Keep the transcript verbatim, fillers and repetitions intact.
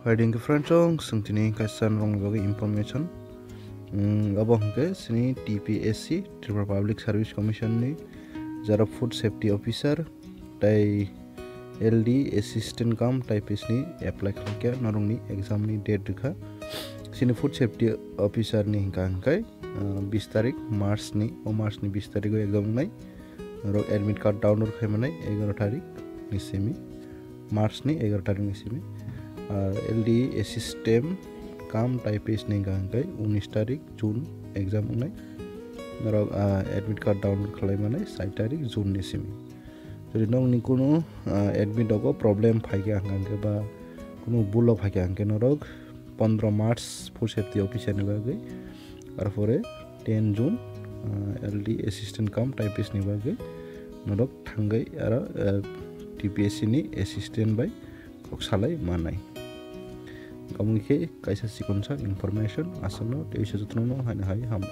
Riding ke friends, chwng tini kaisa norokni bagwi information. Hmm, abo hwnkhe chini T P S C, Tripura Public Service Commission ni jara food safety officer, tai L D assistant cum typist ni apply khlaikha norokni exam ni date rwkha. Chini food safety officer ni hwnkha hwnkhe, ah, bis tarik March ni, o March ni bis tarik o exam wngnai. Norok admit card download khai manai egaroh tarik ni simi, March ni egaroh tarik ni simi. Ar L D assistant cum typist ni hwnkha hwnkhe unis tarik June exam wngnai. Norok, ah, admit card download khlai manai sait tarik June ni simi. Jodi nokni kunu, ah, admit rogo problem phaikha hwnkha hwnkhe ba kunu bhul rok phaikha hwnkhe norok pondro March food safety officer ni bagwi, arpore ten June, ah, L D assistant cum typist ni bagwi norok thangwi aro, ah, T P S C ni assistant bai kok salai manai. Omo khe kaisa chikonsa information aswkno tei jotono haino hai hambai.